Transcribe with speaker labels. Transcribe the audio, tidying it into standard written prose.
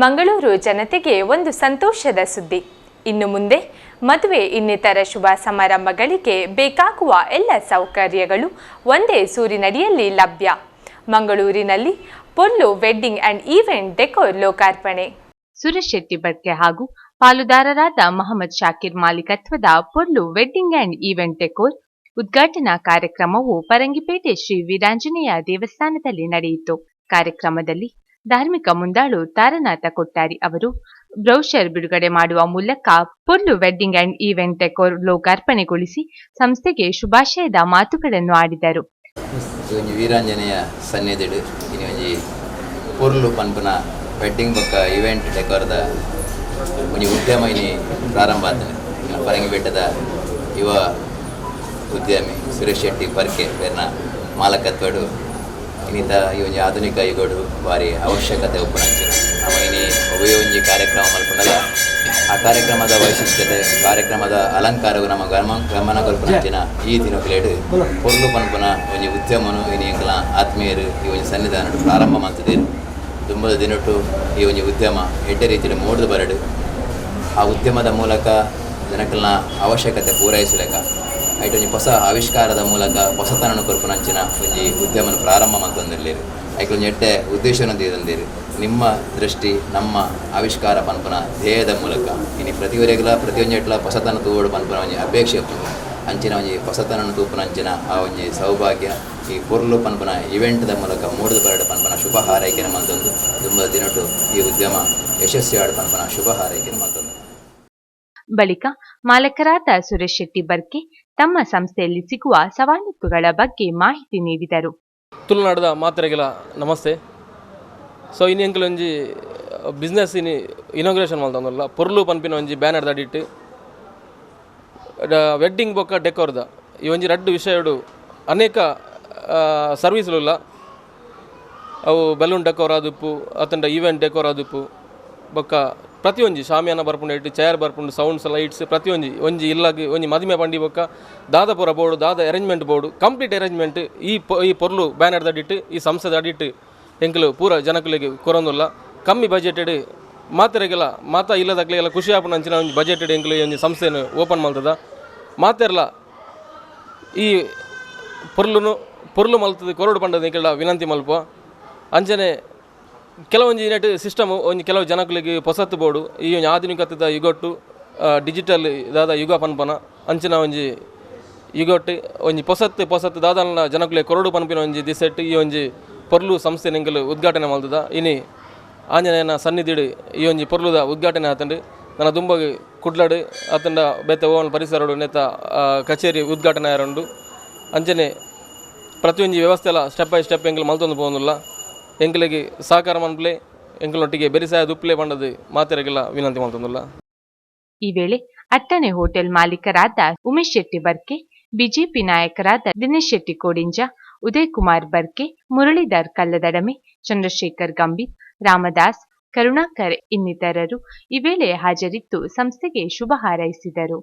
Speaker 1: Mangaluru ಜನತೆಗೆ ಒಂದು ಸಂತೋಷದ ಸುದ್ದಿ. ಇನ್ನು ಮುಂದೆ ಮದುವೆ ಇನ್ನಿತರ ಶುಭ ಸಮಾರಂಭಗಳಿಗೆ ಬೇಕಾಗುವ ಎಲ್ಲ ಸೌಕರ್ಯಗಳು ಒಂದೇ ಸೂರಿನಡಿಯಲ್ಲಿ ಲಭ್ಯ. ಮಂಗಳೂರಿನಲ್ಲಿ ಪೊರ್ಲು wedding and event decor ಲೋಕಾರ್ಪಣೆ. ಸುರೇಶ್ ಶೆಟ್ಟಿ ಬರ್ಕೆ ಹಾಗೂ ಪಾಲುದಾರರಾದ ಮಹಮ್ಮದ್ ಶಾಕಿರ್ ಮಾಲೀಕತ್ವದ ಪೊರ್ಲು wedding and event decor ಉದ್ಘಾಟನಾ ಕಾರ್ಯಕ್ರಮವು ಪರಂಗಿಪೇಟೆ ಶ್ರೀ ವೀರಾಂಜನೇಯ ದೇವಸ್ಥಾನದಲ್ಲಿ ನಡೆಯಿತು. ಕಾರ್ಯಕ್ರಮದಲ್ಲಿ ಧಾರ್ಮಿಕ ಮುಂದಾಳು ತಾರನಾಥ ಕೊಟ್ಟಾರಿ ಅವರು ಬ್ರೌಷರ್ ಬಿಡುಗಡೆ ಮಾಡುವ ಮೂಲಕ ಪೊರ್ಲು wedding and event decor ಲೋಕಾರ್ಪಣೆಗೊಳಿಸಿ ಸಂಸ್ಥೆಗೆ ಶುಭಾಶಯದ ಮಾತುಗಳನ್ನು ಆಡಿದರು.
Speaker 2: ಒಂಜಿ ವೀರಾಂಜನೇಯ ಸನ್ನಿಧಿಡು ಇನಿ ಒಂಜಿ ಪೊರ್ಲು ಪನ್ಪುನ ವೆಡ್ಡಿಂಗ್ ಬೊಕ್ಕ ಇವೆಂಟ್ ಡೆಕೋರ್ದ ಒಂಜಿ ಉದ್ಯಮ ಇನಿ ಪ್ರಾರಂಭ ಆತಂಡ್. ಪರಂಗಿ ಬೆಟ್ಟದ ಯುವ ಉದ್ಯಮಿ ಸುರೇಶ್ ಶೆಟ್ಟಿ ಪರ್ಕೆ ಬೇರ್ನ ಮಾಲಕತ್ವಡು ಇನ್ನಿತ ಈ ಒಂಜಿ ಆಧುನಿಕ ಯುಗಡು ಬಾರಿ ಅವಶ್ಯಕತೆ ಉಪ್ಪುನಂಚಿನ ನಮ ಇನಿ ಒವ್ವೇ ಒಂಜಿ ಕಾರ್ಯಕ್ರಮ ಮಲ್ಪುಂಡಲ ಆ ಕಾರ್ಯಕ್ರಮದ ವೈಶಿಷ್ಟ್ಯತೆ, ಕಾರ್ಯಕ್ರಮದ ಅಲಂಕಾರವು ನಮ್ಮ ಗಮನ ಗಮನ ಕೊಲ್ಪುನಂಚಿನ ಈ ದಿನಕ್ಲೆಡ್ ಪೊರ್ಲು ಪನ್ಪುನ ಒಂಜಿ ಉದ್ಯಮನು ಇನಿ ಎಂಕಲ ಆತ್ಮೀಯರು ಈ ಒಂಜಿ ಸನ್ನಿಧಾನಡು ಪ್ರಾರಂಭ ಮಲ್ತುದೆರ್. ದುಂಬುದ ದಿನೊಟ್ಟು ಈ ಒಂಜಿ ಉದ್ಯಮ ಎಡ್ಡೆ ರೀತಿಯಲ್ಲಿ ಮೂಡ್ದು ಬರಡು, ಆ ಉದ್ಯಮದ ಮೂಲಕ ಜನಕಲ್ನ ಅವಶ್ಯಕತೆ ಪೂರೈಸಲೆಕ ಐಟ್ ಒಂಜಿ ಹೊಸ ಆವಿಷ್ಕಾರದ ಮೂಲಕ ಹೊಸತನನು ಕೊರ್ಪುನಂಚಿನ ಒಂಜಿ ಉದ್ಯಮನ ಪ್ರಾರಂಭ ಮಲ್ತೊಂದಿಲ್ಲೆರ್. ಐಕ್ ಒಂಜಿ ಎಡ್ಡೆ ಉದ್ದೇಶನ ದೀದೊಂದೆರ್. ನಿಮ್ಮ ದೃಷ್ಟಿ ನಮ್ಮ ಆವಿಷ್ಕಾರ ಪನ್ಪುನ ಧ್ಯೇಯದ ಮೂಲಕ ಇನಿ ಪ್ರತಿಯೊರಿಗ್ಲ ಪ್ರತಿಯೊಂಜೆಟ್ಲ ಹೊಸತನ ತೂವೊಡು ಪನ್ಪುನ ಒಂಜಿ ಅಪೇಕ್ಷೆ ಉಪ್ಪುಂಡು. ಅಂಚಿನ ಒಂಜಿ ಹೊಸತನನು ತೂಪುನಂಚಿನ ಆ ಒಂಜಿ ಸೌಭಾಗ್ಯ ಈ ಪೊರ್ಲು ಪನ್ಪುನ ಇವೆಂಟ್ದ ಮೂಲಕ ಮೂಡ್ದು ಬರಡು ಪನ್ಪುನ ಶುಭ ಹಾರೈಕೆನ ಮಲ್ತೊಂದು, ದುಂಬದ ದಿನೊಟು ಈ ಉದ್ಯಮ ಯಶಸ್ವಿ ಆಡ್ ಪನ್ಪುನ ಶುಭ ಹಾರೈಕೆನ ಮಲ್ತೊಂದು.
Speaker 1: ಬಳಿಕ ಮಾಲಕರಾದ ಸುರೇಶ್ ಶೆಟ್ಟಿ ಬರ್ಕೆ ತಮ್ಮ ಸಂಸ್ಥೆಯಲ್ಲಿ ಸಿಗುವ ಸವಲತ್ತುಗಳ ಬಗ್ಗೆ ಮಾಹಿತಿ ನೀಡಿದರು.
Speaker 3: ತುಳುನಾಡದ ಮಾತೆರೆಗ್ಲ ನಮಸ್ತೆ. ಸೊ ಇನಿ ಎಂಕುಲು ಒಂಜಿ ಬಿಸ್ನೆಸ್ ಇನಿ ಇನಾಗ್ರೇಷನ್ ಮಲ್ತೊಂದುಲ್ಲ. ಪೊರ್ಲು ಪನ್ಪಿನ ಒಂಜಿ ಬ್ಯಾನರ್ ದಡಿಟ್ ವೆಡ್ಡಿಂಗ್ ಬೊಕ್ಕ ಡೆಕೋರ್ದ ಈ ಒಂಜಿ ರಡ್ಡ್ ವಿಷಯಡು ಅನೇಕ ಸರ್ವೀಸ್ಲುಲ್ಲ. ಅವು ಬೆಲೂನ್ ಡೆಕೋರ್ ಆದುಪ್ಪು ಅತ್ತಂಡ ಈವೆಂಟ್ ಡೆಕೋರ್ ಆದುಪ್ಪು, ಬೊಕ್ಕ ಪ್ರತಿಯೊಂಜಿ ಶಾಮಿಯಾನ ಬರ್ಪುಂಡು, ಇಟ್ಟು ಚೇರ್ ಬರ್ಪುಂಡು, ಸೌಂಡ್ಸ್, ಲೈಟ್ಸ್, ಪ್ರತಿಯೊಂಜಿ. ಒಂಜಿ ಇಲ್ಲಗ್ ಒಂಜಿ ಮದಿಮೆ ಪಂಡಿ ಬೊಕ್ಕ ದಾದ ಪೂರ ಬೋಡು, ದಾದ ಅರೇಂಜ್ಮೆಂಟ್ ಬೋಡು, ಕಂಪ್ಲೀಟ್ ಅರೇಂಜ್ಮೆಂಟ್ ಈ ಪೊರ್ಲು ಬ್ಯಾನರ್ ದಡಿಟ್ಟು, ಈ ಸಂಸ್ಥೆದ ಅಡಿಟ್ಟು ಎಂಕುಲು ಪೂರ ಜನಕುಲೆಗ್ ಕೊರೊಂದುಲ್ಲ. ಕಮ್ಮಿ ಬಜೆಟೆಡ್ ಮಾತೆರೆಗೆಲ ಮಾತ ಇಲ್ಲದಕ್ಲೆಗೆಲ್ಲ ಖುಷಿ ಆಪುನ ಅಂಚಿನ ಒಂಜಿ ಬಜೆಟೆಡ್ ಎಂಕುಲು ಈ ಒಂಜಿ ಸಂಸ್ಥೆನ್ ಓಪನ್ ಮಲ್ತದ. ಮಾತೆರ್ಲ ಈ ಪೊರ್ಲುನು ಪೊರ್ಲು ಮಲ್ತದ ಕೊರಡು ಪಂಡದ ಎಂಕಲ್ಡ ವಿನಂತಿ ಮಲ್ಪುವ. ಅಂಚನೆ ಕೆಲವೊಂಜಿ ನೆಟ್ ಸಿಸ್ಟಮ್ ಒಂಜಿ ಕೆಲವು ಜನಕುಲೆಗ್ ಪೊಸತ್ತು ಬೋಡು. ಈ ಒಂಜಿ ಆಧುನಿಕತೆದ ಯುಗೊಟ್ಟು, ಡಿಜಿಟಲ್ ದಾದ ಯುಗ ಪನ್ಪನ ಅಂಚಿನ ಒಂಜಿ ಯುಗೊಟ್ಟು ಒಂಜಿ ಪೊಸತ್ತು ಪೊಸತ್ತು ದಾದನ ಜನಕುಲೆ ಕೊರಡು ಪನ್ಪಿನ ಒಂಜಿ ದಿಸೆಟ್ ಈ ಒಂಜಿ ಪೊರ್ಲು ಸಂಸ್ಥೆ ಎಂಕುಲು ಉದ್ಘಾಟನೆ ಮಲ್ತದ. ಇನಿ ಆಂಜನೇಯನ ಸನ್ನಿಧಿಡ್ ಈ ಒಂಜಿ ಪೊರ್ಲುದ ಉದ್ಘಾಟನೆ ಆತಂಡು. ನನ ದುಂಬಗ್ ಕುಡ್ಲಡ್ ಅತ್ತಂಡ ಬೇತೆ ಓವನ್ ಪರಿಸರಡು ನೆತ್ತ ಕಚೇರಿ ಉದ್ಘಾಟನೆ ಆರುಂಡು. ಅಂಚನೆ ಪ್ರತಿಯೊಂಜಿ ವ್ಯವಸ್ಥೆ ಎಲ್ಲ step by step ಎಂಕುಲು ಮಲ್ತೊಂದು ಪೋವೊಂದುಲ್ಲ. ಎಂಕುಲೆಗ್ ಸಹಕಾರ ಮನ್ಪುಲೆ, ಎಂಕುಲೊಟ್ಟಿಗೆ ಬೆರಿಸಾಯ ದುಪ್ಪುಲೆ ಪಂಡದು ಮಾತೆರೆಗೆಲ್ಲ ವಿನಂತಿ ಮಲ್ತೊಂದುಲ್ಲ.
Speaker 1: ಈ ವೇಳೆ ಅಟ್ಟನೆ ಹೋಟೆಲ್ ಮಾಲೀಕರಾದ ಉಮೇಶ್ ಶೆಟ್ಟಿ ಬರ್ಕೆ, ಬಿಜೆಪಿ ನಾಯಕರಾದ ದಿನೇಶ್ ಶೆಟ್ಟಿ ಕೋಡಿಂಜ, ಉದಯ್ ಕುಮಾರ್ ಬರ್ಕೆ, ಮುರಳೀಧರ್ ಕಲ್ಲದಡಮೆ, ಚಂದ್ರಶೇಖರ್ ಗಂಭೀರ್, ರಾಮದಾಸ್, ಕರುಣಾಕರ್ ಇನ್ನಿತರರು ಈ ವೇಳೆ ಹಾಜರಿದ್ದು ಸಂಸ್ಥೆಗೆ ಶುಭ ಹಾರೈಸಿದರು.